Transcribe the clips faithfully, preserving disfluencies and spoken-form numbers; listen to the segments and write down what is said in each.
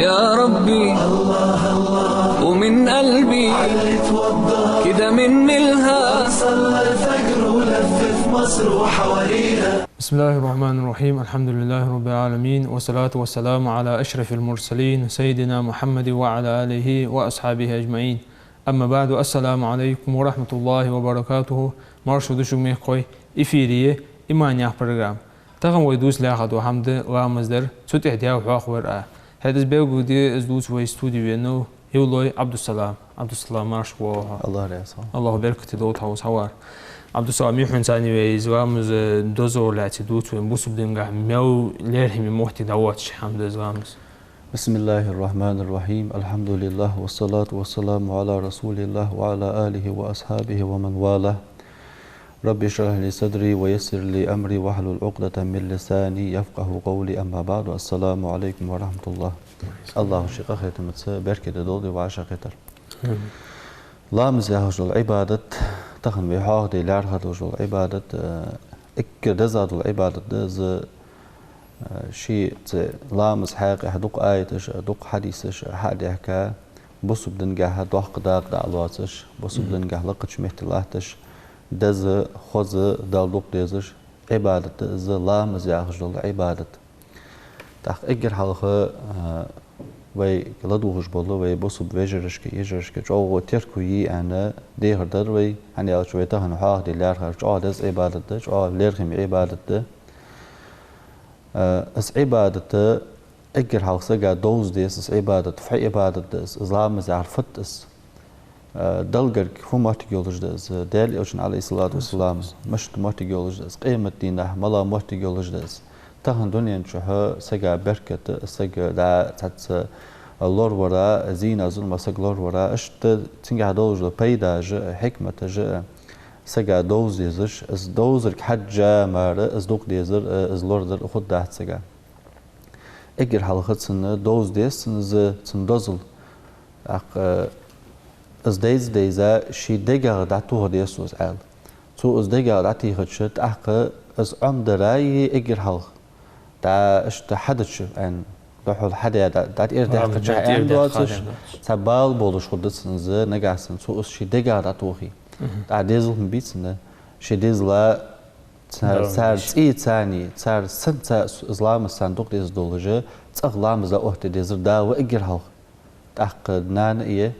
يا ربي، ومن قلبي كده من ملها. صلى الفجر ولف في مصر وحواليها. بسم الله الرحمن الرحيم. الحمد لله رب العالمين، والصلاة والسلام على أشرف المرسلين سيدنا محمد وعلى آله وأصحابه أجمعين. أما بعد، السلام عليكم ورحمة الله وبركاته. Марша да шуга, мехкахой. Эфире я «Иман» яха программа. Тахан вай дувца лаьрхӀа дола хӀама да ламаз дар, цу тӀехьа даьла хьоахавар а. ХӀаьта из белгалде, из дувца вай студе венав Евлой Ӏабдуссалам. Ӏабдуссалам, марша воагӀалва хьо. АллахӀ раьза хилва. АллахӀа беркате долда хьо укхаза хьавар. Ӏабдуссалам, юххьанца вай из ламаза дозал лаьца дувца вай, бусалба динагахьа мел лерхӀаме моттиг дӀавоацаш хӀама да из ламаз. بسم الله الرحمن الرحيم. الحمد لله والصلاة والسلام على رسول الله وعلى آله وأصحابه ومن والاه. رب اشرح لي صدري ويسر لي أمري واحلل عقدة من لساني يفقهوا قولي. أما بعد. السلام عليكم ورحمة الله. АллахӀа ший къахетамца беркате долда вай вӀашагӀкхетар. Амин. Ламаз яхаш дола Ӏибадат, тахан вай хьоахаде лаьрхӀа долаш дола Ӏибадат, э, эггара деза дола Ӏибадат да из. Э, ший цу ламаза хьакъехьа дукха аяташ а, дукха хьадисаш а хьа а даьхка, бусалба динагахьа доккха дакъа дӀалоацаш, бусалба динагахьа лакхача метте латташ, деза, хоза, Далла дукха дезаш Ӏибадат да из ламаз яхаш дола Ӏибадат. ТӀаккха эггара хьалха, а, вай ладувгӀаш бола вай бусалба вежарашка, йижарашка чӀоагӀа терко е аьнна дехар дар вай, хӀана аьлча вай тахан хьоахаде лаьрхӀар чӀоагӀа деза Ӏибадат да, чӀоагӀа лерхӀаме Ӏибадат да. А, из Ӏибадат эггара хьалха сага довза деза, из Ӏибадат, фу Ӏибадат да из, из ламаз яхар фуд из. Э, Далла гарга фу моттиг йолаш да из, Даьла Элчан, عليه الصلاة والسلام, мишта моттиг йолаш да из, къематдийнахьа малагӀа моттиг йолаш да из, тахан дунен чухь сага беркат, сага дӀа цхьацца лоравар, зийна-зулама саг лоравар, иштта цунгахьа долаш дола пайдаш а, хьикматаш а сага довза дезаш, из довзарга хьежжа мара из дукха дезар а, из лорадар а хургдац сага. Эггара хьалха цунна довза деза цунна из, цун дозал. ТӀаккха, э, из дайза-дайза ший дегах дӀатоха деза цо из, аьле. Цо из дегах дӀатехача, тӀаккха из Ӏомадари эггара хьалха. ДӀа иштта хьадича, аьнна, духхьал хьадаь, дӀа-, дӀатӀера даьккхача, аьнна доацаш, цхьа бала болаш хургда цунна из, нагахьа санна цо из ший дегах дӀатохе. ТӀаккха дезал хӀама бий цунна, ший дезала Цар, цар цӀий царна, цар саг ца-, из ламаз царна дукха деза долаш, цӀагӀа ламаза оттаде дезар да ва эггара хьалха. ТӀаккха нана а е,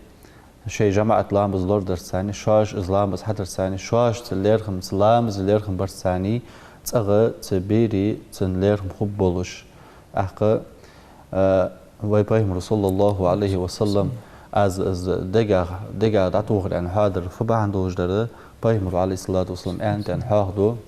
шоай жамаӀат ламаз лорадарца царна, шоаш из ламаз хьадарца царна, шоаш цу лерхӀамца, ламаза лерхӀам барца царна, цӀагӀа цу берий цун лерхӀам хургболаш. ТӀаккха, а, вай Пайхамара, صلى الله عليه وسلم, аз, аз дегах, дегах дӀатохар аьнна хьоахадар фу бахьан долаш дар, Пайхамара, عليه الصلاة والسلام, аьннад аьнна хьоахаду: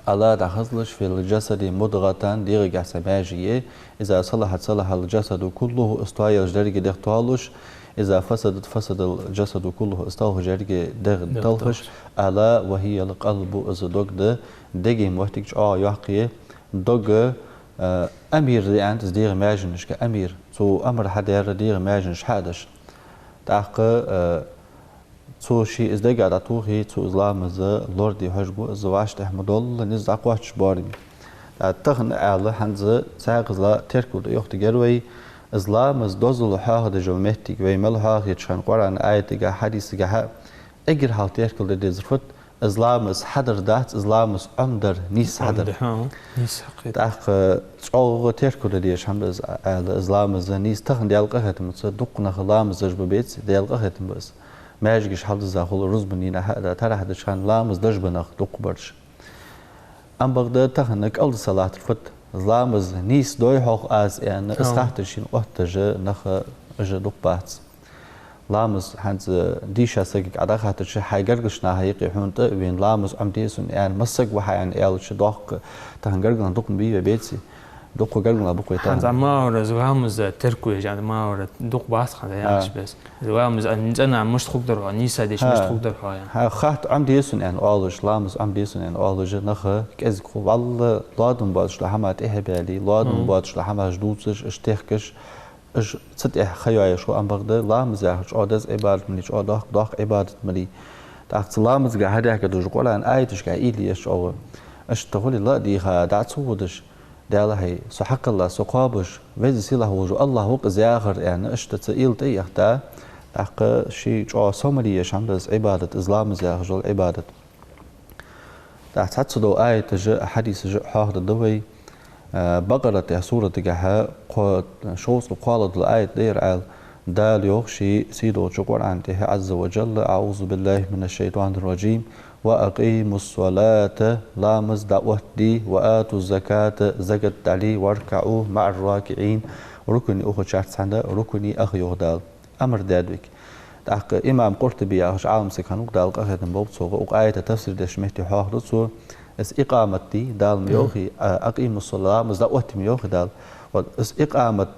«ألا» — дӀахазалаш, «في الجسد مضغة» — дегӀагахьа цхьа маьже я, «إذا صلحت صلح الجسد كله» — из тоаелча деррига дегӀ тоалуш, «إذا فسدت فسد الجسد كله» — из талхача деррига дегӀ талхаш. «ألا وهي القلب» — из дог да, дега моттиг чӀоагӀа йоккха я, дог, э, амир да аьннад из дегӀа маьженашка, амир. Цо амар хьадаьр дегӀа маьженаш хьадеш. ТӀаккха, э, цо ше из дега дӀатохе, цо из ламаз лораде хьожаргва, из вӀаштӀехьа ма долла, низ дӀакхоачаш боараме. ТӀаккха тахан аьлча, хӀанз цхьаькхаза теркал да йохтагер вай, из ламаза дозал хьоахадеш йола моттиг вай мел хьоахайича хана Къуръана аятагахьа, хьадисагахьа, эггара хьалха теркал де дезар фуд, из ламаз хьадар дац, из ламаз Ӏомадар, нийсса хьадар. Ӏомадар, хӀа, нийсса хьакхет. ТӀаккха чӀоагӀа теркал де дезаш хӀама да из, аьлча, из ламаз нийсса тахан Даьла къахетамца дукха нах ламаз деш ба беций, Даьла къахетам ба из. Маьждигаш хьалдизза хул рузбанийн хьа а да, таравихь деча хана ламаз деш ба нах дукха бараш. Ам бакъда тахан кӀалдиса латтар фуд, из ламаз нийсса дой хьогӀ аз аьнна, из хаттар шийна оттадеш нах уж дукха бац. Ламаз хӀанз дийша сагага Ӏа дӀахаттача, хьай гаргарча наха юкъе хьона тӀа а вена, ламаз Ӏомаде сона аьнна, масса саг ва хьа аьнна аьлча, доккха тахан гаргара нах дукха ма бий вай беций, дукха гаргара нах ба-кх вай тахан. ХӀанз Ӏа ма аллара, из ламаз теркал еш, Ӏа ма аллара, дукха бац хӀанз, яхаш бес. Из ламаз, а, цӀена мишта хургдар хьо, нийсса дича мишта хургдар хьо, яхаш. ХӀа, хатта Ӏомаде сона аьнна оалаш, ламаз Ӏомаде сона аьнна оалаш нах кӀезига хул, валлахӀи, лоадам боацаш дола хӀама тӀехьа а баьле, лоадам боацаш дола хӀамаш дувцаш, уж техкаш, уж цу тӀа ха йоаеш хул. Ам бакъда ламаз яхар чӀоагӀа деза Ӏибадат ма дий, чӀоагӀа доккха, доккха Ӏибадат ма дий. ТӀаккха цу ламазагахьа хьадаьхка долаш дола Къуръана аяташка уйла е еза чӀоагӀа. Иштта хуле ла а дийха, дӀа ца водаш, Даьла хьай, со хьакхелла, со кхоабаш, веза сийлахь волча АллахӀ ва-кх из яхар, аьнна, иштта цу уйла тӀаэхта, тӀаккха ший чӀоагӀа сомале еш хӀама да из Ӏибадат, из ламаз яхаш йола Ӏибадат. ТӀаккха цхьацца дола аяташ а, хьадисаш а хьоахадергда вай. Бакъарат яхача суратагахьа кхо-, шовзткъа кхоалагӀа дола аят да ер, аьлча, Дала йоах ший сийдолча Къуръан тӀа, عز وجل: أعوذ بالله من الشيطان الرجيم. وأقيموا الصلاة, ламаз дӀаоттаде, وآتوا الزكاة, закат дӀале, واركعوا مع الراكعين, рукуӀе ухачарца цхьана рукуӀе аха, йоах Дала. Амар даьд вайга. ТӀаккха имам Къуртуби яхаш Ӏалам саг хиннав-кх, Дала къахетам болба цунга, укх аята тафсир деш метте хьоахаду цо, из икъамат дий, Дала ма йоахий, а, أقيموا الصلاة, ламаз дӀаоттаде ма йоахий Дала. Вот из икъамат,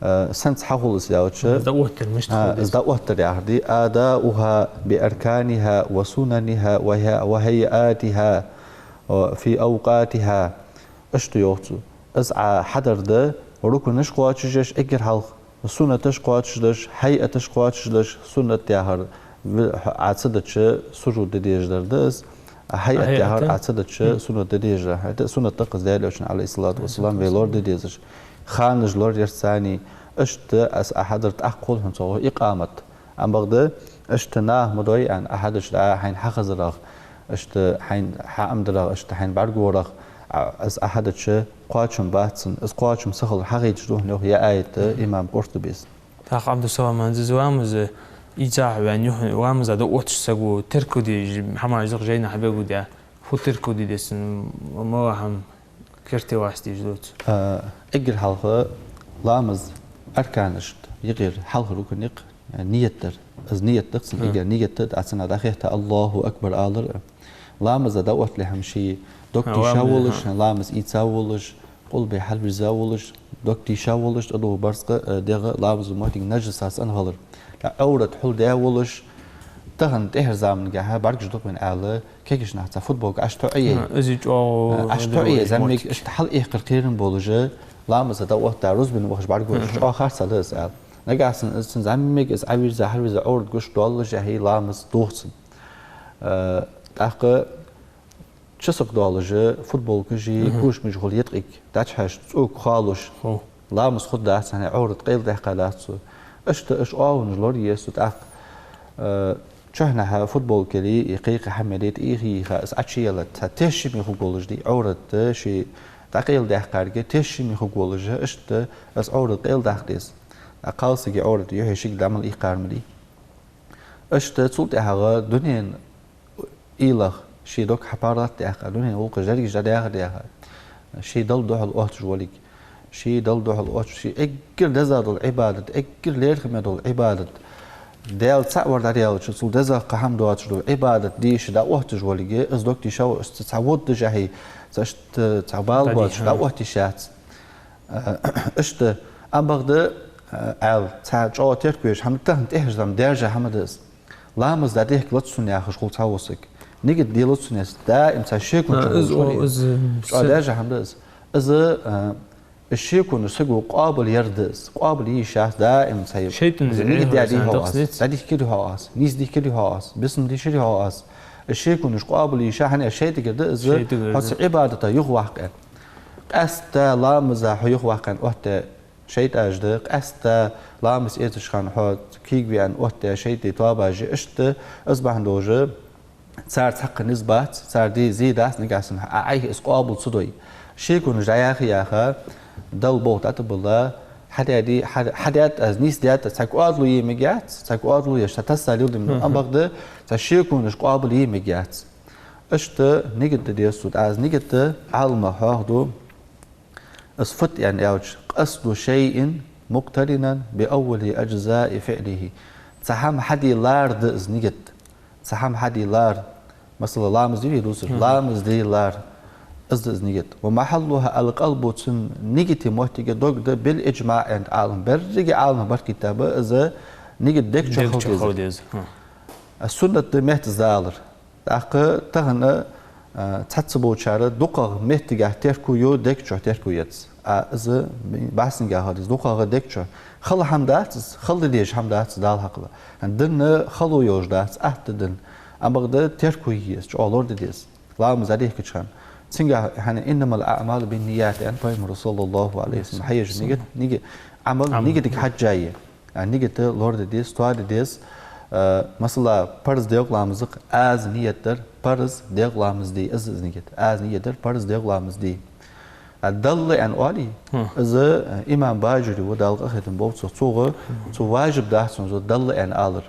а, сенца хьахул из аьлча, из дӀаоттар мишта хул, из дӀаоттар яхар дий: أداؤها بأركانها وسننها وهي-، وهيئاتها في أوقاتها. Иштта йоах цо. Из Ӏа хьадар да, рукуӀаш кхоачашъеш эггара хьалха, суннаташ кхоачашдеш, хьайъаташ кхоачашдеш, суннат яхар, ви-, Ӏа ца дича сужуд де дезаш дар да из, а хьайъат яхар, Ӏа ца дича суннат де дезаш дар. ХӀаьта суннат да-кх из Даьла Элчан, عليه الصلاة والسلام, вай лораде дезаш. Ханаш лораярца цхьана, иштта из Ӏа хьадар, тӀаккха хул хьона цох икъамат. Ам бакъда, иштта наха ма дой, аьнна, Ӏа хьадича дӀа хьайна хьахазарах, иштта хьайна хьаӀомадарах, иштта хьайна бӀаргагорах, а, из Ӏа хьадича кхоачам бац цун, из кхоачам ца хилар хьахайташ да хьона, йоах, ер аят имам Къуртубис. ТӀаккха, Ӏабдуссалам, из ламаз ийца ваьнна юххе, ламаз дӀаотташ саго терко деш, хӀамаш дукха жайна хьабегу де, фу терко де деза, ма-, малагӀа хӀама керте вац деш доц. А, эггара хьалха ламаза арканашта юкъера хьалхара рукн я-кх, а, ният дар. Из ният да-кх цун, эггара ният да, а цунах дӀахетта «Аллаху акбар» алар. Ламаз дӀаотталехьа ший дог тийша волаш, ламаз ийца волаш, къулбехьа хьалвирза волаш, дог тийша волаш, тӀадувха барзкъа, а, дегӀ ламаза моттиг нажасаца цӀенхалар. ТӀаккха Ӏоврат хьулдаь волаш, тахан тӀехьарча замангахьа бӀаргаш дукха вайна аьнна, кегийча наха цхьа футболка Ӏаш тоӀае. Ӏаш тоӀае, зӀамига иштта хьалъэхкар кхерам болаш, ламаза дӀаотта рузбан вахаш бӀаргагуш, чӀоагӀа харцахьа да из аьнна. Нагахьа санна из цун зӀамига из Ӏовирза, хьалвирза Ӏоврат гуш доаллашехьа ламаз дох цун. Э, тӀаккха часакх доаллаш, футболкаши кошкаши хул йиткъиг, дӀачухьаьрча цӀока хоалуш. Ламаз хургдац, хӀана аьлча Ӏоврат къайладаьккха дац цо. Иштта уж оагӀонаш лораеш цо тӀаккха, э, чухьнахьа футболка яле, е кхы-кхы хӀама яле, тӀехьа йийха, из Ӏочуяла, цхьа тешаме хургволаш дий, Ӏоврат ший дӀакъайладаьккхарга тешаме хургволаш, иштта из Ӏоврат къайладаккха деза. ТӀаккха кхалсага Ӏоврат юххе шийга дӀа мел ийккхар ма дий. Иштта цул тӀехьагӀа дунен уйлах ший дог хьапаргӀатдаьккха, дунен гӀулакхаш дерригаш дӀадаьха а даьха, ший Далла духьал отташ волга, ший Далла духьал отташ, ший эггара дезагӀа дола Ӏибадат, эггара лерхӀаме дола Ӏибадат, Даьла цаӀ вар дӀадаьлча, цул дезагӀа кхы хӀама доацаш дола Ӏибадат де ше дӀаотташ волга, из дог тийша волаш, цхьа воддашехьа, цхьа иштта, цхьа бала боацаш дӀаотта йиш яц. Э, иштта, ам бакъда, э, аьлча, цхьа чӀоагӀа терко еш хӀама да, тахан тӀехьарча заман даьржа хӀама да из. Ламаз дӀадехка лац сона яхаш хул цхьавола саг. Нигат де лац сона яхаш, даим цхьа шеконца волаш хул из. ЧӀоагӀа даьржа хӀама да из. Из, э, из шеконаш саго къоабал яр да из. Къоабал е йиш яц, даим цхьа нигат даь дий хьогӀ аз, дӀадийхкарий хьогӀ аз, нийса дийхкарий хьогӀ аз, бисмал дийшарий хьогӀ аз. Из шеконаш къоабал е йиш я, хӀана аьлча шайтӀагара да из, хьо цу Ӏибадата юхаваккха. Къаьстта ламаза хьо юхаваккха оттадаь шайтӀаш да, къаьстта ламаз эцача хана хьо кегаваь оттадаь шайтӀий тоабаш я, иштта из бахьан долаш цар цхьаккха низ бац, цар де зе дац, нагахьа санна Ӏа Ӏайха из къоабал ца дой. Шеконаш дӀаяха а яьха, Далла болх дӀатӀабилла, хьадаьдий, хьа-, хьадаьд аз, нийса даьд аз, цхьа кӀоадало е мегаш яц, цхьа кӀоадало еш, цхьа тасса леладе мегаш яц, ам бакъда цхьа шеконаш къоабал е мегаш яц. Иштта нигат де деза цо, аз нигат Ӏалама хьоахаду, из фуд аьнна аьлча: قصد شيء مقترنا بأول أجزاء فعله. Цхьа хӀама хьаде лар да из нигат. Цхьа хӀама хьаде лар. Масала, ламаз дий вай дувцаш, ламаз де лар. Из да из нигат. ومحلها القلب, цун нигата моттиг дог да, بالإجماع, аьннад Ӏалама. Беррига Ӏалама барт кхийтта ба из нигат дег чу хила дезар. Суннат да меттаца далар. ТӀаккха тахан, а, цхьацца болчар дукхагӀа меттигахьа терко ю, дег чу терко яц. А из бӀаьсангахьа да из, дукхагӀа дег чу. Хала хӀама дац из, хала де дезаш хӀама дац из, Далла хьакъ ала. Дин хало йолаш дац, атта да дин. Ам бакъда терко е еза, чӀоагӀа лораде деза. Ламаз дӀадехкача хана. Цунгахь хьона «إنما الأعمال بالنيات» аьннад пайхамара, صلى الله عليه وسلم. Хьаеш нигат, нига-, Ӏамал, Ӏамал. Нигатага хьежжа я. А нигат лораде деза, тоаде деза. А, масала, парз делкъа ламаза-кх аз нигат дар парз делкъа ламаз де, из, из нигат. Аз нигат дар парз делкъа ламаз де. А «ضل» аьнна оалий, хм, из, а, имам Бажури ва, Дала къахетам болба цох, цо, хм, цо важиб дац хьона из «ضل» аьнна алар.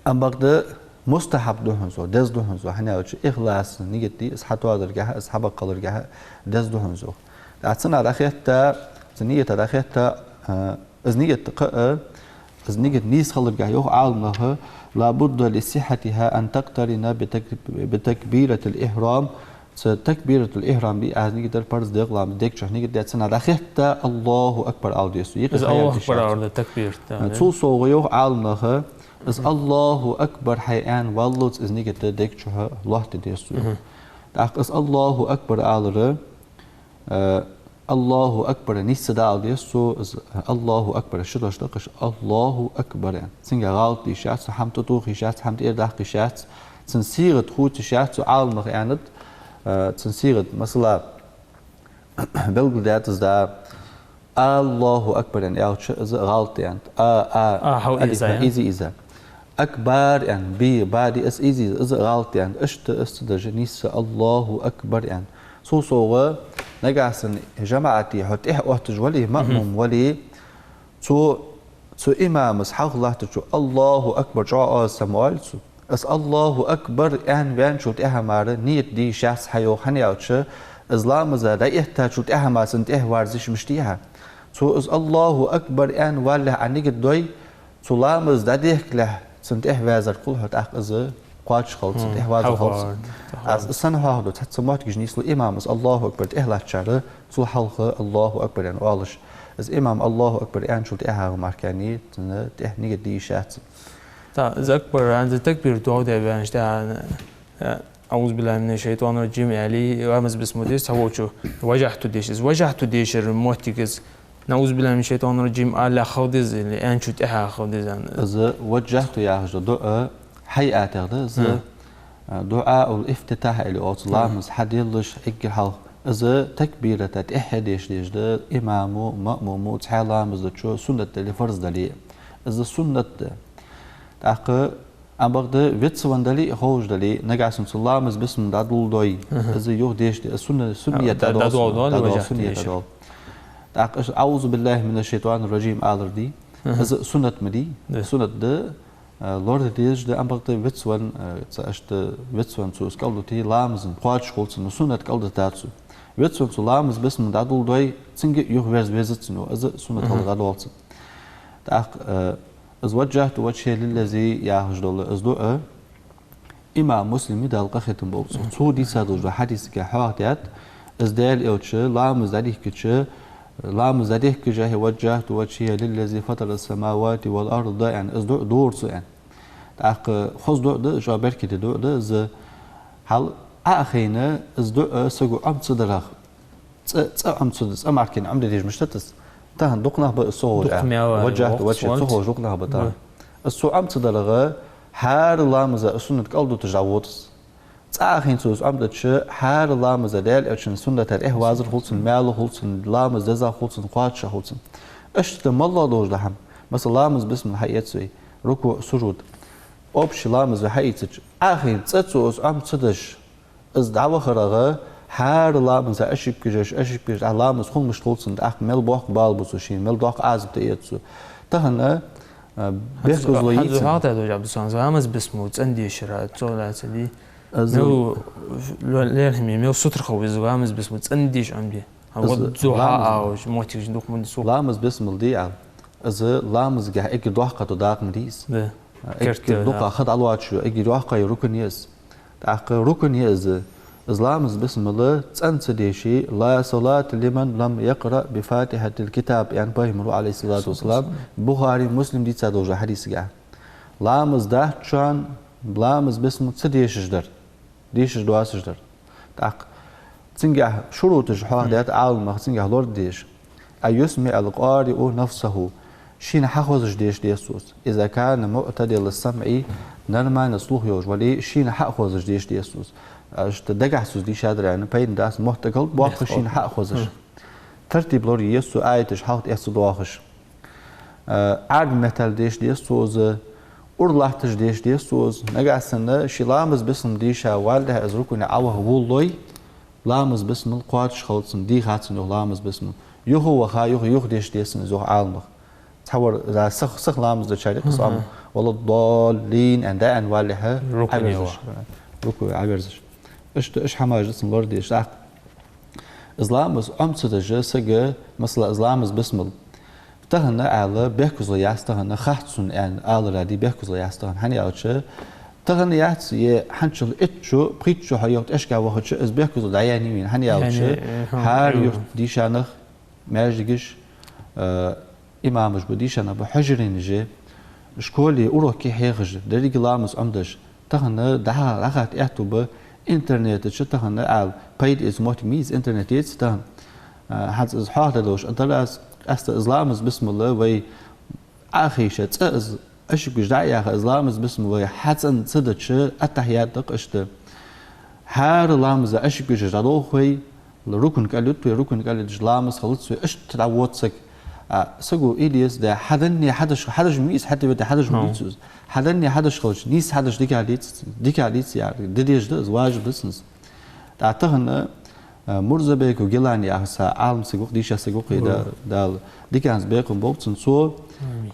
Амма бакъда мустахьаб да хьона из, деза да хьона из, хӀана аьлча ихлас, нигат де, из хьатоадергахьа, из хьабаккхаларгахьа деза да хьона из. ТӀаккха цунах дӀахетта, цу нигатах дӀахетта, а, из нигат кхы а, из нигат нийса хиларгахьа, йоах Ӏаламнаха: «لا بد لصحتها أن تقترن بتك-، بتكبيرة الإحرام». Цу такбиратуль-ихьрам бе аз нигат дар парз делкъа ламаз дег чу, нигат де, цунах дӀахетта «الله أكبر» ала деза цо. Юкъе из «الله أكبر» алар да такбират, да. Цул совгӀа, йоах Ӏаламнаха, из «الله أكبر» хьааьнна валлалца из нигат дег чу лоаттаде деза цо. Мгм. ТӀаккха из «الله أكبر» алар, а, «الله أكبر» нийсса дӀаала деза цо, из «الله أكبر» ши дош да-кх уж, «الله أكبر» аьнна. Цунга гӀалат де йиш яц, хӀама тӀатоха йиш яц, хӀама тӀера даккха йиш яц, цун сигӀат хувца йиш яц, цу Ӏаламнаха аьннад, а, цун сигӀат, масала, белгалдаьд из, да, «الله أكبر» аьнна аьлча, из гӀалат да аьннад. А, а, а, хьал алиф, из, а, из, из. «أكبر» аьнна, би, ба де, из, из, из, из гӀалат да аьннад. Иштта из ца деш нийсса «الله أكبر» аьнна. Цул совгӀа, нагахьа санна жамаӀате хьо тӀехьа отташ вале, мгм, маъмум вале, цо, цу имамас хьалха латтачо «الله أكبر» чӀоагӀа оаз сама оал цо. Из «الله أكبر» аьнна ваьнначул тӀехьа мара нигат де йиш яц хьа, йоах, хӀана аьлча, из ламаза дӀаэттачул тӀехьа мара цунна тӀехьа верза йиш мишта я хьа? Цо из «الله أكبر» аьнна валалехь Ӏа нигат дой, цу ламаз дӀадехкалехь цунна тӀехьа везар хул хьо, тӀаккха из кхоачаш хилац, мгм, тӀехьа вазар хилац. Хьалха. Аз из санна хьоахаду, цхьацца моттигаш нийслу имамас «الله أكبر» тӀехьа латтачар, цул хьалха «الله أكبر» аьнна оалаш. Из имам «الله أكبر» аьнначул тӀехьагӀа мара кхы а цунна тӀехьа нигат де йиш яц. ТӀаккха из «أكبر» аьнна, из такбир доагӀа де ваьннача тӀехьа, а, «أعوذ بالله من الشيطان الرجيم» аьле, ламаз бисмал деш, цхьаволчо «وجهت» деш. Из «وجهت» дешара моттиг из, «أعوذ بالله من الشيطان الرجيم» алале хила деза или аьнначул тӀехьа хила деза? Из «وجهت» яхаш дола дуӀа хьайиатех да из, хм, а, дуӀауль-ифтитахь аьле оал цох, хм, ламаз хьаделлаш эггара хьалха. Из такбирата тӀехьа деш дезаш да имамо, маъмумо, цхьаь ламаз дечо, суннат дале, фарз дале. Из суннат да. ТӀаккха, амма бакъда вицвенна дале а, ховш дале а, нагахьа санна цо ламаз бисмал дӀадоладой, мгм, из юха деш де, из сунна-, суннат, а, да, дӀадоал, дӀадоал, дӀадоал, ваджахӀ суннат деш. ДӀадоал. ТӀаккха уж «أعوذ بالله من الشيطان الرجيم» алар дий, мгм, из суннат ма дий, да, суннат да, а, лораде дезаш да, амма бакъда вицвенна, а, цхьа иштта вицвенна цо из кӀалдуте, ламаза кхоачаш хул цунна, суннат кӀалдитад цо. Вицвенна цо ламаз бисмал дӀадоладой, цунга юха верза везац цунна, из суннат, мгм, хилар дӀадоал цунна. ТӀаккха, а, из «وجهت وجهي للذي» яхаш дола из дуӀа имам Муслима, Дала къахетам болба цох, цо дийца долча хьадисага хьоахадаьд, из Даьла Элча ламаз дӀадийхкача, ламаз дӀадехкача: «وجهت وجهي للذي فطر السماوات والأرض» аьнна, из дуӀа дора цо аьнна. ТӀаккха хоза дуӀа да, чӀоагӀа беркате дуӀа да из. Хьал Ӏо а хайна, из дуӀа саго Ӏомадаь ца дарах, цӀа, цӀа Ӏомадаь, цӀа мара кхы Ӏомаде дезаш мишта да из? Тахан дукха нах ба из ца ховш. Дукха а, мел а, «وجهت وجهي» ца ховш дукха нах ба тахан. Ба. Из цо Ӏомадаьрах, хӀара ламаза из суннат кӀалдуташ дӀавода из. ЦӀа Ӏо а хайна цо из Ӏомадича, хӀара ламаза Даьла Элчан суннатах тӀехьа вазар хул цунна, маьл хул цунна, ламаз деза хул цунна, кхоачаш хул цунна. Иштта моллагӀа долаш да хӀама. Масала, ламаз бисмал хьаэц вай, рукуӀ, сужуд. Общий ламаз вай хьаийцача, Ӏо а хайна цӀа цо из Ӏомадаь ца деш, из дӀавахарах, хӀара ламаза ошибкаш еш, ошибкаш еш, а, ламаз хул мишта хул цунна, тӀаккха мел боккха бала бу цо шийна, мел доккха Ӏазап тӀаэц цо. Тахан, а, бехказло хӀанз йий цунна? ХӀанз хьалха дожа Ӏабдусалам, ламаз бисмал цӀена дешар, цо лаьца дий. Из мел ло-, лерхӀаме, мел сутара хов из ламаз бисмал цӀена деш Ӏомаде. Из вот зуха ламаз, а, уж моттигаш дукха ма дий. Ламаз бисмал дий, а, из ламазгахь эггара доккха дола дакъа ма дий из. Да. Эггара дукха ха дӀалоацаш йола, эггара йоккха йола рукн я из. ТӀаккха рукн я из, из ламаз бисмал цӀена ца деше: «لا صلاة لمن لم يقرأ بفاتحة الكتاب», аьннад пайхамара, عليه الصلاة والسلام, Бухаре, Муслима дийца долча хьадисагахь. Ламаз дац шоана, ламаз бисмал ца дешаш дар, дешаш доацаш дар. ТӀаккха цунгахь шуруташ хьоахадаьд Ӏаламнаха, цунгахь лораде дезаш: «أن يسمع القارئ نفسه». Шийна хьахозаш деша деза цо из. «إذا كان معتدل السمع», нормально слух йолаш вале, шийна хьахозаш деша деза цо из. Иштта дагахьа цо из дийшадар аьнна, пайда дац, мотт тӀакхалда, боккха шийна хьа а хозаш. Тартиб лораде еза цо, аяташ хьалха тӀехьа ца доахаш. Э, Ӏарбий меттала деша деза цо из, ура латташ деша деза цо из. Нагахьа санна ший ламаз бисмал дийша валлалехьа из рукуӀе Ӏоваха волалой, ламаз бисмал кхоачаш хилац цун, дийхац цун юха ламаз бисмал. Юха а ваха, юха, юха деша деза цун из, йоах Ӏаламнаха. Цхьавар, да, сиха, сиха ламаз дечарех из Ӏомаду, «ولا الضالين» аьнна, да аьнна валлалехьа, рукуӀе Ӏоверзаш. ВахӀа. РукуӀе Ӏоверзаш. Иштта уж хӀамаш да цун лораде дезаш. ТӀаккха из ламаз Ӏома ца деш саг, масала, из ламаз бисмал тахан аьлча бехказло яц, тахан хац сона аьнна алара дий, бехказло яц тахан. ХӀана аьлча, тахан яц, е хӀанзчул итт шу, пхийтта шу хьо юха тӀехьашка вахача, из бехказло дӀаяьннай вайна. ХӀана аьлча, хӀара юрта дийша нах, маьждигаш, э, имамаш ба, дийша нах ба, хьужаренаш я, школе урокаш хьехаш, деррига ламаз Ӏомадеш. Тахан дӀа-, дӀахатта аьттув ба интернета чу тахан аьлча, пайда эца моттиг ма йий из, интернет я-кх тахан. Э, хӀанз из хьоахаде долаш дар аз, къаьстта из ламаз бисмал вай Ӏохайша, цкъа из ошибкаш дӀа а яьха, из ламаз бисмал вай хьацӀена ца дича, аттахьият да-кх иштта. ХӀара ламаза ошибкаш дӀадолх вай, рукуӀе кӀал йут вай, рукуӀе кӀал йодаш ламаз хилац вай, иштта дӀавода саг. А, саго уйла е еза, да, хьаденна хьадеш, хьадеш ма вий из, хьатӀавена хьадеш ма вий из. Хьаденна хьадеш хилча, нийсса хьадеш дикагӀа дий-кх, дикагӀа дий-кх яхар, де дезаш да из, важиб да цун из. ТӀаккха тахан, э, Мурзабеков Гилани яха цхьа Ӏалам саг ва-кх, дийша саг ва-кх, да, Дала диканца бекхам болба цунна. Цо,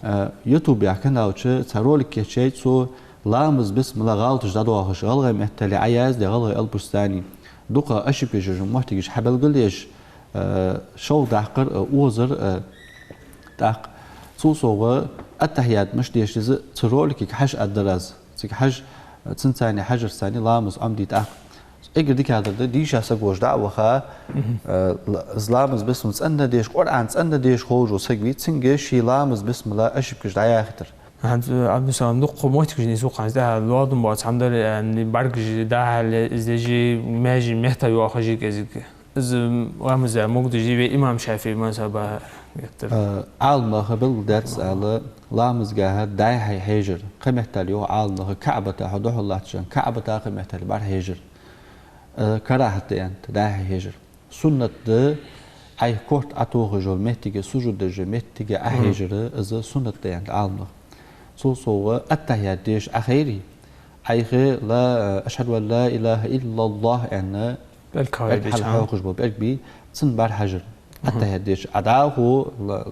э, ютубе канал чу цхьа ролик кийчъяьй цо, ламаз бисмала гӀалаташ дӀадоахаш, гӀалгӀай меттала Ӏояздаь, гӀалгӀай алапаш санна, дукха ошибкаш йолаш моттигаш хьабелгалъеш, э, шоллагӀа даккхар, э, озар, э, тӀаккха цул совгӀа аттахьият мишта деша деза, цу ролике хьажа аргдар аз. Цига хьажа, цунца хьажарца ламаз Ӏомадий тӀаккха. Эггара дикагӀдар да, дийша саг волаш дӀа а ваха, э, ла-, ламаз бисмал цӀена деша, Къуръан цӀена деша ховш вола саг вий, цунга ший ламаз бисмала ошибкаш дӀаяхийтар. ХӀанз, э, Ӏабдуссалам, дукха моттигаш нийслу-кх хӀанз, да, лоадам боаца хӀама дар, э, бӀаргаш дӀа-хьа ле-, из деш, маьже метта йоахаш кӀезига. Из ламаз могадеш вай имам ШафиӀий мазхӀаба геттара. Э, Ӏаламнаха белгалдаьд из ала, ламазгахьа дӀа-хьа хьежар. Кхыметтел йоах Ӏаламнаха, КаӀбата хьо духьал латтача хана, КаӀбата кхыметтел бӀарахьежар. Э, карахӀат да аьннад дӀа-хьа хьежар. Суннат да, Ӏайха корта Ӏотохаш йола моттиге, сужуд деш йола моттиге Ӏохьежар, из суннат да аьннад Ӏаламнаха. Цул совгӀа аттахьият деша Ӏохайре, Ӏайха ла, أشهد أن لا إله إلا الله аьнна, пӀелг хьалхьокхаш бола пӀелг бий, цунна бӀарахьажар. Аттахьият деша Ӏа дӀахо ла-,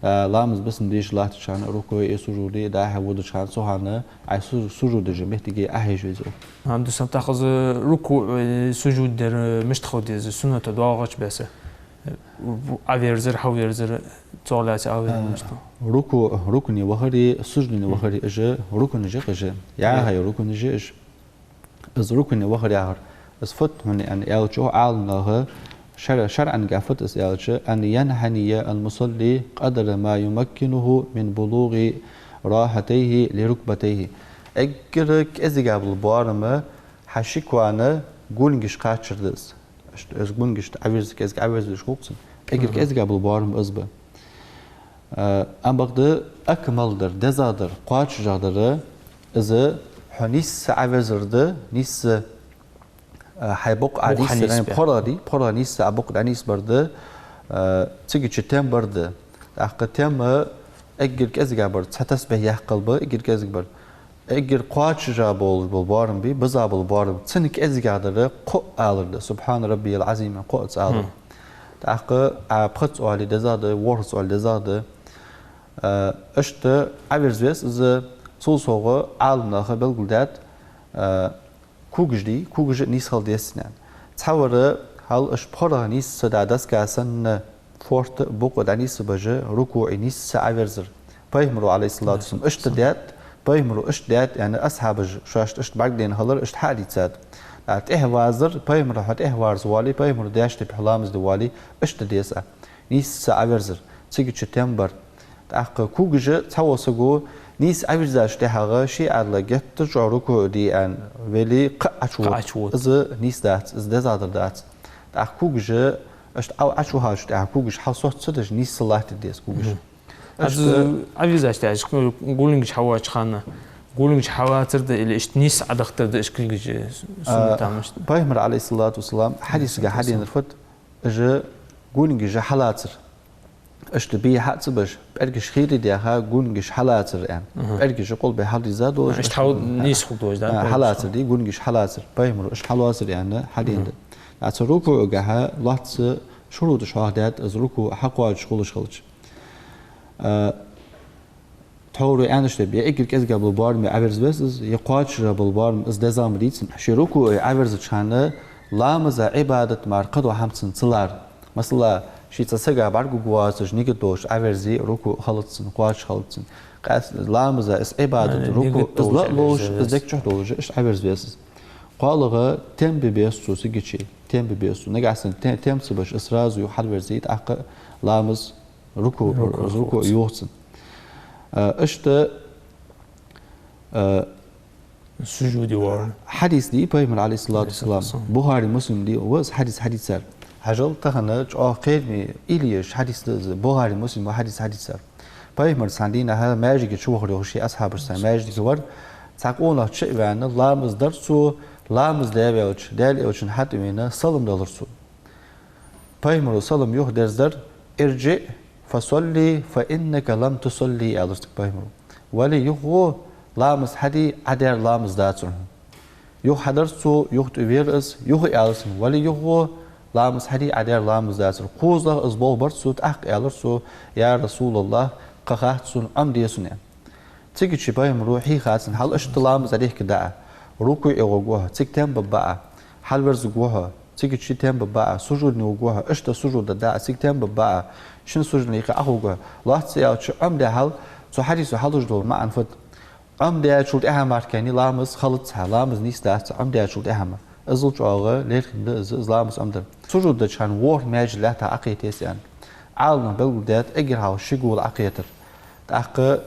а, ламаз бисмал дийша латтача хана, рукуӀе, сужуде дӀа-хьа водача хана, цу хана Ӏа су-, сужуд деш йола моттиге Ӏохьежа веза. Ам дусам тахаз рукуӀ, э, сужуд дар, э, мишта хила деза, суннато доагӀача беса. Ӏоверзар, хьаверзар, цогӀлаьца Ӏоверзар мишта. РукуӀ, рукуӀе вахари, сужуде вахари уж рукуӀаш я-кх уж. ЯхӀай рукуӀаш я уж. Из рукуӀе вахар яхар, из фуд хьона аьнна аьлча, Ӏаламнаха шар-, шарӀангахьа фуд из аьлча, أن ينحني المصلي قدر ما يمكنه من بلوغ راحتيه لركبتيه. Эггара кӀезигагӀа бола боарам хьа шиквана гуленгаш кхаччар да из. Иштта из гуленгаш Ӏоверза, кӀезига Ӏоверза деш хул-кх цун. Эггара кӀезигагӀа бола боарам из ба. Э, ам бакъда акмал дар, дезагӀа дар, кхоачашагӀа дар, из хьо нийсса Ӏоверзар да, нийсса, э, хьай букъ Ӏонийсса, пхоргӀа дий, пхоргӀа нийсса Ӏа букъ дӀанийсбар да, э, цига чу тем бар да. ТӀаккха тем эггара кӀезигагӀа бар, цхьа тасбихь яккхал ба, эггара кӀезига бар. Эггара кхоачашагӀа болаш бола боарам бий, бизагӀа бола боарам, цунна кӀезигагӀа дар кхоъ алар да, سبحان ربي العظيم кхоъ ца алар. ТӀаккха Ӏа пхезза оале дезагӀа да, ворхӀазза оале дезагӀа да. Э, иштта Ӏоверза веза из, цул совгӀа Ӏаламнаха белгалдаьд, э, когаш дий, когаш а нийса хила деза цун аьнна. Цхьавар хьал уж пхоргӀа нийсса да доска санна, форта, букъ дӀанийсбеш, рукуӀе нийсса Ӏоверзар. Пайхамаро, عليه الصلاة والسلام, иштта даьд, пайхамаро иштта даьд аьнна, асхьабаша шоашта иштта бӀаргадайна хилар иштта хьа а дийцад. ТӀехьа вазар, пайхамара хьо тӀехьа варза воале, пайхамаро даьча тайпара хьо ламаз де воале, иштта деза Ӏа. Нийсса Ӏоверзар, цига чу тем бар. ТӀаккха когаш а цхьавола саго нийсса Ӏоверзача тӀехьагӀа ший Ӏаьдала геттара чӀоагӀа рукуӀ де аьнна веле, кхаъ Ӏочувода. Из нийса дац, из дезагӀа дар дац. ТӀаккха когаш а, иштта Ӏа Ӏочувахачул тӀехьагӀа когаш хьалсоццадеш нийсса латтаде деза когаш. Аз Ӏоверзача тӀехьагӀа гуленгаш хьавоалача хана, Гулингаш хьалацар да или иштта нийсса Ӏодахийтар да уж кулгаш, суннат А, тамаш? Пайхамара, عليه الصلاة والسلام, хьадисага хьаденар фуд, уж гулингаш хьалацар. Иштта бий хьа ца беш, пӀелгаш хийра даьха, гулингаш хьалацар аьнна. Мгм. ПӀелгаш къулбехьа хьалдизза долаш, А, иштта иштта хьал-, нийсса хургдолаш, да, А, пӀелгаш? Хьалацар да, гулингаш хьалацар. Пайхамара уж хьалоацар аьнна хьадена да. Мгм. А цу рукуӀагахьа лоацца шурутӀаш хьоахадаьд, из рукуӀ хьакхоачаш хулаш хилча. А, Тхьовра аьнна да, е эггара кӀезига бола боараме Ӏоверза веза из, е кхоачашагӀа бола боараме из дезагӀа ма дий цун. Ший рукуӀе Ӏоверзача хана ламаза Ӏибадат мара кхыдола хӀама цунна ца лар. Масала, ше цхьан сага бӀаргагургва воацаш нигат долаш Ӏоверзе, рукуӀ хилац цун, кхоачаш хилац цун. Къаьстта ламаза из Ӏибадат, А, рукуӀ, нигат из долаш ла а ловш, Ӏоверза из веза. Дег чу долаш, иштта Ӏоверза веза из. КхоалагӀа тем бе беза цо цигача, тем бе беза цо. Нагахьа санна те-, тем ца беш, из сразу юха хьалверзе, тӀаккха ламаз РукуӀ, РукуӀ рукуӀ хилац. Йохцун. А, иштта, а, Сужуде вар. Хьадис да Пайхамара, عليه الصلاة والسلام. عليه الصلاة والسلام. Бухари, Муслим да, ва из хьадис хьадийцар. Хьажал, тахан чӀоагӀа кхераме, илеш хьадис да из, Бухари, Муслима хьадис хьадийцар. Пайхамар цхьан дийнахьа маьждиге чувахар йоах ший асхьабашца, маьждиге вар, цхьа къонах чу а ваьнна, ламаз дар цо, ламаз даь ваьлча, Даьла Элчан хьатӀавена, салам далар цо. Пайхамара салам юха дерзадар: «ارجع فصل فإنك لم تصل», аьлар цунга Пайхамара. «Вали юха гӀо, ламаз хьаде, Ӏа даьр ламаз дацар хьона». Юха хьадар цо, юха тӀавера из, юха аьлар цунга: «Вали юха гӀо, ламаз хьаде, Ӏа даьр ламаз дацар». КхозлагӀа из болх бар цо, тӀаккха аьлар цо: «Я РасулаллахӀ, кхы хац сона, Ӏомаде сона», аьнна. Цигача Пайхамара хьийхад цунна: «Хьал иштта ламаз Ӏодехка да Ӏа, рукуӀе гӀоргва хьо, цига тем бергба Ӏа, хьалверзаргва хьо, цигача тем бергба Ӏа, сужуде гӀоргва хьо, иштта сужуд дергда Ӏа, цига тем бергба Ӏа, шин сужуде юкъе Ӏоховргва хьо». Лоацца аьлча, Ӏомадаь хьал, цу хьадисо хьалуш дола маӀан фуд? Ӏомадаьчул тӀехьагӀа мара кхы ламаз хилац хьа, ламаз нийсдац хьа Ӏомадаьчул тӀехьагӀа мара. Иззал чӀоагӀа лерхӀам да из, из ламаз Ӏомадар. Сужуд деча хана ворхӀ маьже лаьтта Ӏокхета еза аьнна. Ӏаламнаха белгалдаьд эггара хьалха ши гул Ӏокхетар. ТӀаккха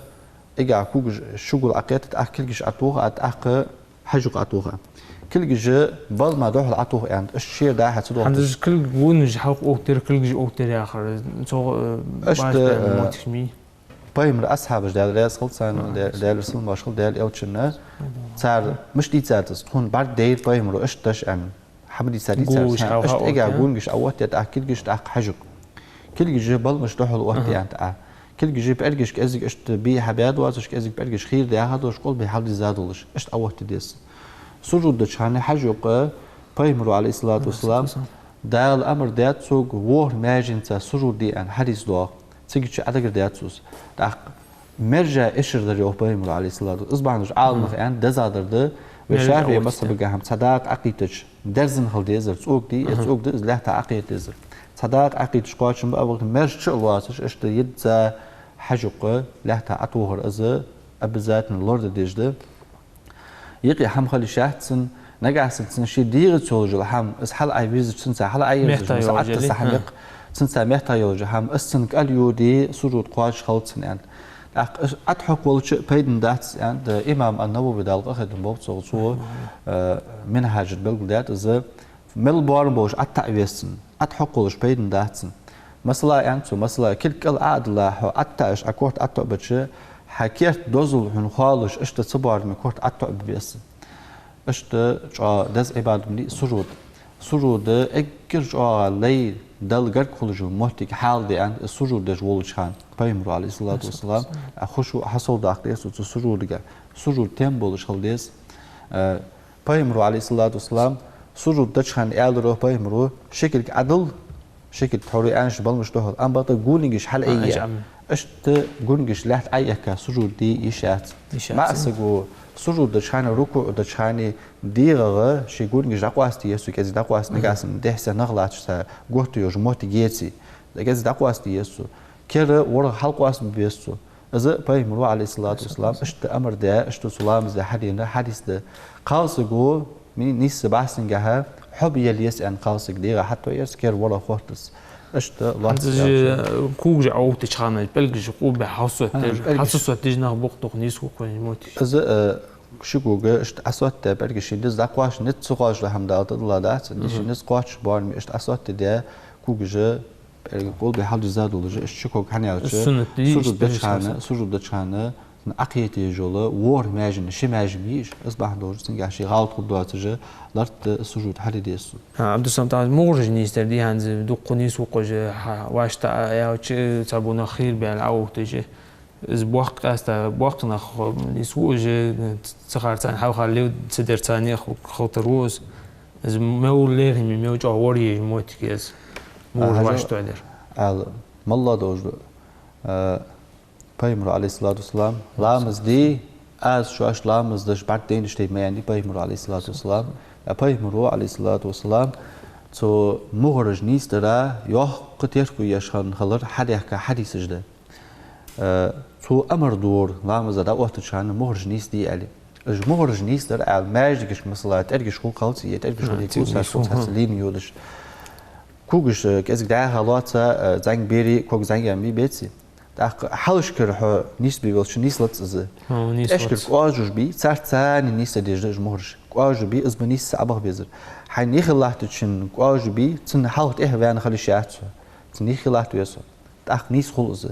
эггара когаш ши гул Ӏокхета, тӀаккха кулгаш Ӏотоха, тӀаккха хьажкъа Ӏотоха. Кулгаш балама духьал Ӏотоха аьнна, иштта шера дӀа-хьа ца дохийташ. ХӀанз кулг гунаш хьалха укхтер, кулгаш укхтер яхар, цо, э, Иштта, баш э, мотикаш ма йий. Пайхамара асхьабаш, Даьла раьза хилва царна, Даьла, Даьлера салам-моаршал хилда Даьла Элчанна, цар мишта дийцад из, тхона бӀаргадайра Пайхамара иштта деш аьнна. ХӀама дийцад, дийцад. Гулгаш хьалха иштта эггара оттаяь? Гулгаш Ӏооттаяь, тӀаккха кулгаш, тӀаккха хьажкъа. Кулгаш баламаш духьал оттаяь аьнна тӀа. Кулгаш, пӀелгаш кӀезига иштта бий хьабаь доацаш, кӀезига пӀелгаш хийра даьха долаш, къулбехьа хьалдизза долаш, иштта Ӏооттаде деза. Сужуд деча хана хьажкъа Пайхамара, عليه الصلاة والسلام, Дала амар даьд цунга ворхӀ маьженца сужуд де аьнна, хьадис доагӀа. Цигача Ӏодагардаьд цо из. ТӀаккха мержа эшар дар йоах Пайхамара, عليه الصلاة والسلام. Из бахьанаш Ӏаламнаха аьнна дезагӀдар да. Вай ШафиӀий мазхӀабагахьа-м цхьа дакъа Ӏокхийттача дерзан хила дезар, цӀога дий, э, цӀога да, из лаьтта Ӏокхета дезар. Цхьа дакъа Ӏокхийттача кхоачам ба, а вахта мержа чу а лоацаш, иштта йизза хьажкъа лаьтта Ӏотохар, из обязательно лораде дезаш да. Юкъе хӀама хила йиш яц цун, нагахьа санна цун ший дегӀаца йолаш йола хӀама, из хьал Ӏовирзача, цунца хьал Ӏоерзаш, мехта йолаш йола, хӀа, цунца мехта йолаш йола хӀама, из цун кӀал йоде, сужуд кхоачаш хилац цун аьнна. ТӀаккха из Ӏа тӀахьокхавалча а пайдана дац аьнна, да, имам ан-Навави, Дала къахетам болба цох, цо, э, Минхьажа белгалдаьд из, мел боарам болаш ӀаттаӀа веза цун, Ӏа тӀахьокхавалаш пайдана дац цун. Масала, аьннад цо, масала, кулг кӀал Ӏо а дилла, хьо ӀаттаӀаш, Ӏа корта ӀотоӀабича, хьа керта дозал хьона хоалуш, иштта цу боараме корта ӀотоӀабе беза цун. Иштта чӀоагӀа деза Ӏибадат ма дий сужуд. Сужуд эггара чӀоагӀа лай, Далла гарга хулаш йола моттиг, хьал да аьннад из сужуд деш волча хана. Пайхамара, عليه الصلاة والسلام, а хушуӀ хьасовдаккха деза цо цу сужудага. Сужуд тем болаш хила деза. Э, Пайхамара, عليه الصلاة والسلام, сужуд деча хана аьлар йоах Пайхамара: «Ши кулг Ӏодилла, ши кулг тхьовра аьннача баламаш духьал, амма бакъда гулингаш хьалъайе». Иштта гулингаш лаьтта Ӏоехка сужуд де йиш яц. Йиш яц. МаӀа саго сужуд деча хана, рукуӀ деча хана дегӀагӀа ший гулингаш дӀакъоастаде еза цо, кӀезига дӀакъоастаде, нагахьа санна дехьа-сехьа нах латташ цхьа гурт йолаш моттиг еце, кӀезига дӀакъоастаде еза цо. Кер, ворхӀ хьалкъоастабе беза цо. Из Пайхамара, عليه الصلاة والسلام, иштта амар даь, иштта цу ламаза хьадена хьадис да. Кхалсаго, ми-, нийсса бахьан сингахьа, хьоба елла еза аьнна кхалсаг дегӀа хьатӀаоьрза, кер, ворхӀ хоттаза. Иштта лоацца. ХӀанз когаш Ӏооттача хана пӀелгаш къубе хьалсоттадеш, хьалсоттадеш нах бокъ тоху нийсхо кхоьн моттиг. Из, э, ши кога иштта Ӏосоттадаь пӀелгаш ший низ дӀакхоачаш, низ ца кхоачаш хӀама Дала тӀадилла дац, ший низ кхоачаш боараме иштта Ӏосоттадаь когаш, пӀелг къулбехьа хьалдизза долаш, иштта ши ког хьанаьлча, сужуд деча хана, сужуд деча хана Ӏакхеташ йола ворхӀ маьждиг, ши маьждиг ма йий уж, из бахьан долаш цунгахь ший гӀалат хургдоацаш, лартта сужуд хьаде деза цо. ХӀа, Ӏабдуссалам, тӀаккха мугӀараш нийсдар дий хӀанз, дукха нийсву кхожа, хьа, вӀаштӀа а аьлча, цхьаболча наха хийра баьнна Ӏоухташ. Из боккха къаьстта, боккхий нах нийсву уж, цхьа хар царна хьалха лев ца дер царна ху-, хилийтар ва из. Из мел лерхӀаме, мел чӀоагӀа вар еза моттиг я из. МугӀараш вӀаштӀа а дар. Ала, малла долаш да. А, Пайхамара, Ӏалайхи ссалату вассалам, ламаз де, аз шоашта ламаз деш бӀаргадайнаш тайп ма аьннадий Пайхамара, Ӏалайхи ссалату вассалам. А Пайхамара, Ӏалайхи ссалату вассалам, цу мугӀараш нийсдара йоккха терко еш хинна хилар хьадаьхка хьадисаш да. Э, цо амар дора ламаза дӀаоттача хана мугӀараш нийсде аьле. Уж мугӀараш нийсдар аьле, маьждигашка, масала, тӀергаш хул кхалца, е тӀергаш хул, е куса хул, цхьацца лийна йодаш. Когаш, э, кӀезига дӀаьха лоаца, э, зӀамига берий, ког зӀамига ма бий беций. ТӀаккха хьалхашкара хьо нийсбе велча нийслац из. ТӀехьашкара кӀоажаш бий, царца цхьана нийсса дезаш да уж мугӀараш. КӀоажаш бий, из ба нийсса Ӏобаха безар. Хьайна юхе латтачун кӀоажаш бий, цунна хьалха тӀехьа ваьнна хила йиш яц хьо. Цунна юхе латта веза хьо. ТӀаккха нийса хул из.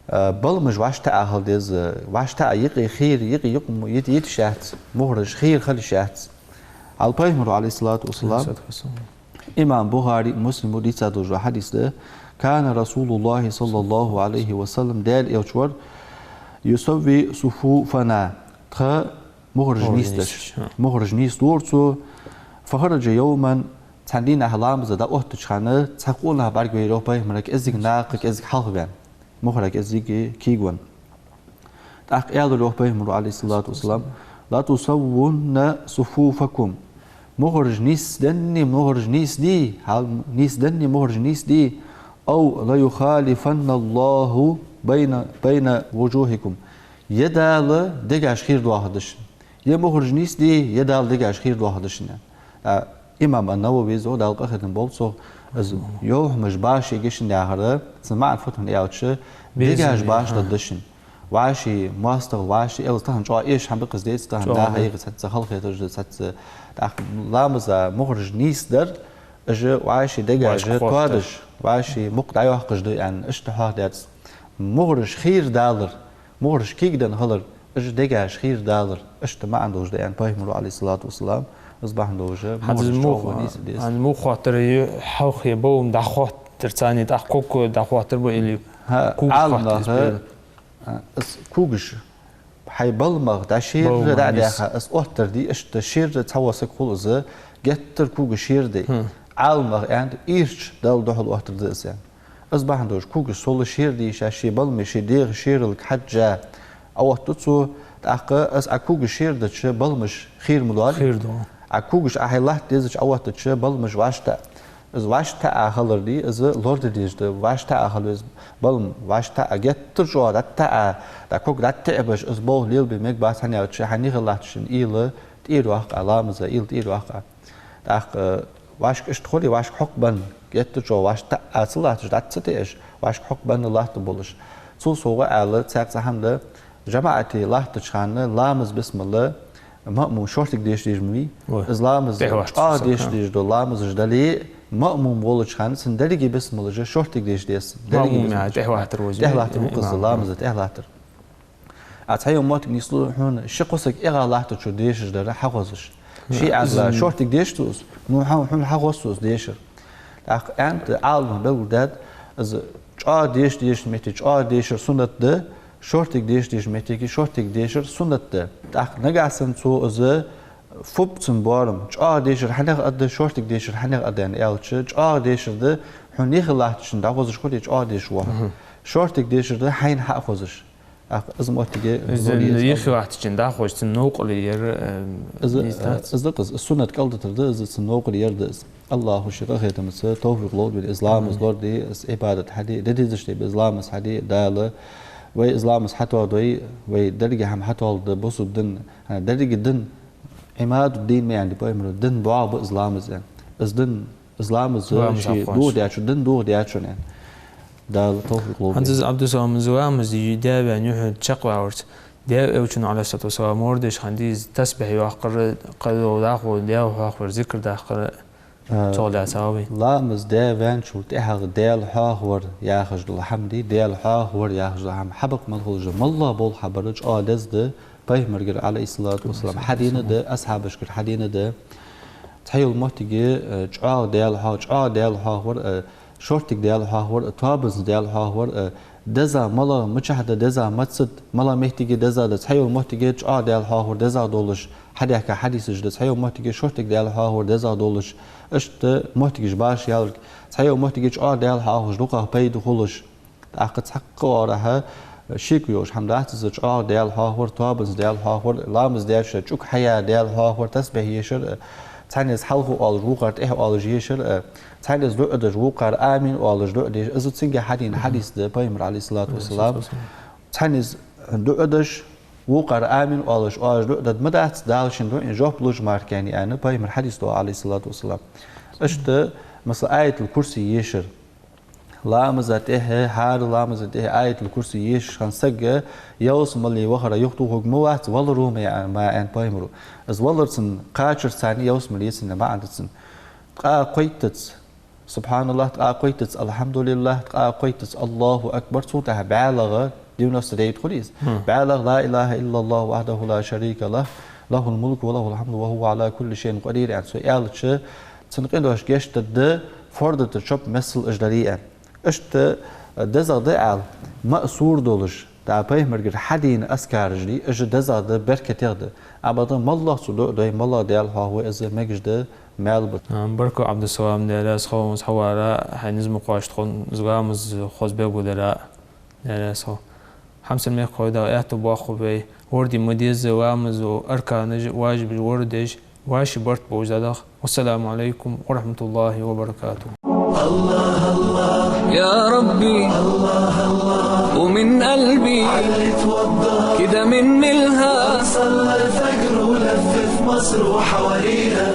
Э, баламаш вӀаштӀа а хила деза, вӀаштӀа а юкъе хийра, юкъе юкъ мо-, йит-, йиташ яц, мугӀараш хийра хила йиш яц. Ӏала Пайхамара, Ӏалайхи ссалату вассалам, имам Бухари, Муслима дийца долаш дола хьадис да: «كان رسول الله صلى الله عليه وسلم», Даьла Элча вар, «يسوي صفوفنا», тха мугӀараш нийсдеш. МугӀараш нийсдора цо. «فخرج يوما», цхьан дийнахьа ламаза дӀаоттача хана, цхьа къонах бӀаргавайра йоах Пайхамара, кӀезига наха кӀезига хьалха ваьнна, мугӀара кӀезига кегавенна. ТӀаккха аьлар йоах Пайхамара, Ӏалайхи ссалату вассалам: «لتسون صفوفكم». МугӀараш нийсденнад, мугӀараш нийсде, хьал-, нийсденнад, мугӀараш нийсде. «أو ليخالفن الله بين، بين وجوهكم». Е Дала дегаш хийра доахаргда шун. Е мугӀараш нийсде, е Дала дегаш хийра доахаргда шун. А, имам ан-Нававис, Дала къахетам болба цох, из йовхьамаш башха я шун яхар, цун маӀан фуд хьона аьлча, дегаш башха даргда шун. ВӀаший моастагӀал, вӀаший элаз тахан чӀоагӀа эшаш хӀама ба-кх из, деций, тахан наха юкъе цхьацца халахетараш да, цхьацца. ТӀаккха ламаза мугӀараш нийсдар, уж вӀаший дегаш тоадеш, вӀаший мукъ дӀайоаккхаш да аьнна, иштта хьоахадаьд цо. МугӀараш хийра далар, мугӀараш кегаденна хилар, уж дегаш хийра далар, иштта маӀан долаш да аьнна Пайхамара, Ӏалайхи ссалату вассалам. Из бахьан долаш мугӀараш чӀоагӀа нийса деза. ХӀанз муха хоаттар, хьалха е балам дӀахоттар царна, тӀаккха ког дӀахоттар ба или когаш хоттар? А, из когаш хьай баламах дӀа шера дӀадаьха, из оттар дий, иштта шера цхьа вола саг хул из, геттара когаш шера дий. Ӏаламнаха аьннад, ирча Далла духьал оттар да из аьнна. Из бахьан долаш когаш сола шера дий, ший баламе, ший дегӀа шералга хьежжа Ӏооттаду цо, тӀаккха из Ӏа когаш шера дича баламаш хийра ма доалий? Хийра доал. Ӏа когаш Ӏа хьай латта дезача Ӏооттадича баламаш вӀаштӀа. Из вӀаштӀа а хилар дий, из лораде дезаш да, вӀаштӀа а хила веза балам, вӀаштӀа а геттара чӀоагӀа дӀатта а, дӀа ког дӀатта а беш, из болх лелабе мегаш бац, хӀана аьлча хьайна юхе латтачун уйла тӀера йоаккх Ӏа, ламаза уйла тӀера йоаккх Ӏа. ТӀаккха, э, вӀашка иштта хуле, вӀашка хьокхабенна, геттара чӀоагӀа вӀаштӀа а ца латташ, дӀа ца теаш, вӀашка хьокхабенна латта болаш. Цул совгӀа аьлча, цхьаькха цхьа хӀама да, жамаӀате латтача хана ламаза бисмилла маъмум шортига деша дезаш ма вий. Из ламаз чӀоагӀа деша дезаш да, ламазаш дале, маъмум волча хана цун деррига бисмиллаш шортига деша деза. Маъмум яхар тӀехьа латтар ва из. ТӀехьа латтар ва-кх из, ламаза тӀехьа латтар. Ӏа цхьайола моттиг нийслу хьона, ши-кхо саг эгӀа латтачо дешаш дар хьахозаш. Ший аьнна шортига дешац из, ну хьо-, хьона хьахоз из дешар. ТӀаккха аьннад, Ӏаламнаха белгалдаьд, из чӀоагӀа деша дезача метте чӀоагӀа дешар суннат да, шортига деша дезача метте шортига дешар суннат да. ТӀаккха нагахьа санна цо из фу ба цун боарам, чӀоагӀа дешар хьанах аргда, шортига дешар хьанах аргда аьнна аьлча, чӀоагӀа дешар да, хьона юхе латтачун дӀахозаш хуле, чӀоагӀа дешаш ва хьо. Шортига дешар да, хьайна хьахозаш. ТӀаккха из моттиге из юхе латтачун дӀахозаш, цун новкъарло яр, э, из, из да-кх из, из суннат кӀалдитар да из, цун новкъарло яр да из. АллахӀа ший къахетамца товфикъ лолда вайна из ламаз лораде, из Ӏибадат хьаде, де дезача тайпара из ламаз хьаде, Дала вай из ламаз хьатоадой, вай деррига хӀама хьатоалургда бусалба дина, хӀана, деррига дин, Ӏимадуд-дин ма аьннадий Пайхамара, дин боагӀа ба из ламаз аьнна. Из дин, из ламаз ший дохадаьчун, дин дохадаьчун аьнна. Дала товфикъ лолда вайна. ХӀанз из, Ӏабдуссалам, из ламаз де даь ваьнна юхьанца чакхваьлча, Даьла Элчано, Ӏалайхи ссалату вассалам, лораде дезаш хиннадий из тасбихь йоаккхар, кхы дӀахо Даьла хьоахавар, зикр даккхар, Цо лаьца ави. Ламаз даь ваьнначул тӀехьагӀа Даьла хьоахавар яхаш дола хӀама дий, Даьла хьоахавар яхаш дола хӀама хьабакъ мел хулаш да. МоллагӀа бола хьабар чӀоагӀа деза да, Пайхамаргара, Ӏалайхи ссалату вассалам, хьадена да, асхьабашкара хьадена да. Цхьайола моттиге, э, чӀоагӀа Даьла хьо-, чӀоагӀа Даьла хьоахавар, э, шорттига Даьла хьоахавар, э, тоабанза Даьла хьоахавар, э, деза малагӀа, мичахьа да деза, маца да, малагӀа моттиге деза да, цхьайола моттиге чӀоагӀа Даьла хьоахавар деза долаш, хьадаьхка хьадисаш да, цхьайола моттиге шорттига Даьла хьоахавар деза долаш, иштта моттигаш башха яларг, цхьайола моттиге чӀоагӀа Даьла хьоахаваш дукхагӀа пайда хулаш. ТӀаккха цхьаккха оагӀорахьа шеко йолаш хӀама дац из, чӀоагӀа Даьла хьоахавар, тоабанза Даьла хьоахавар, ламаз даьча чӀуг хьаяь Даьла хьоахавар, тасбихь ешар, цхьанне из хьалха оалаш, вокхар тӀехьа оалаш ешар, цхьанне из дуӀа деш, вокхар амин оалаш дуӀа деш, из цунга хьадена хьадис да, Пайхамара, Ӏалайхи ссалату вассалам. Цхьанне из дуӀа деш, вокхар амин оалаш, оалаш дуӀа дергма дац, Дала шийна дуӀайна жоп луш мара кхы, аьнна, Пайхамара хьадис да, Ӏалайхи ссалату вассалам. Иштта, масала, Аятул-Курси ешар. Ламаза тӀехьа, хӀара ламаза тӀехьа Аятул-Курси ешаш хинна саг ялсмале вахара юхатохарг ма вац, валаро ма я-, ма аьннад Пайхамара. Из валарца, кхачарца ялсмале яц аьнна маӀан да цун. Ткъаь кхойттаза «СубхьаналлахӀ», ткъаь кхойттаза «АлхьамдулиллахӀ», ткъаь кхойттаза «АллахӀу акбар», цул тӀехьа бӀаьлагӀа, девяносто девять хул из, бӀаьлагӀа «لا إله إلا الله وحده لا شريك له، له الملك وله الحمد وهو على كل شيء قدير» аьнна, цо аьлча, цун къинош гешт дергда, форда тӀа чоп мел уж дарий аьнна. Иштта дезагӀа да аьлча, маъсур долаш, да Пайхамаргара хьадена азкараш дий, уж дезагӀа да, беркатегӀа да. Амма моллагӀа цо дуӀа дой, моллагӀа Даьла хьоахавой, из мегаш да, маьл ба. А, баркал, Ӏабдуссалам, Даьла раьза хилва хьона, хьавара, хьай низ ма кхоачча тхона, из ламаз хозбергдара. Даьла раьза хилва. Хьамсара мехкахой, Дала аьттув боаккхалба вай, лораде ма деззара ламаза арканаш, важибаш лорадеш, вӀаший барт болаш дӀадахьа. والسلام عليكم ورحمة الله وبركاته. يا ربي، ومن قلبي كده من ملها، صلى الفجر ولف في مصر وحوالينا.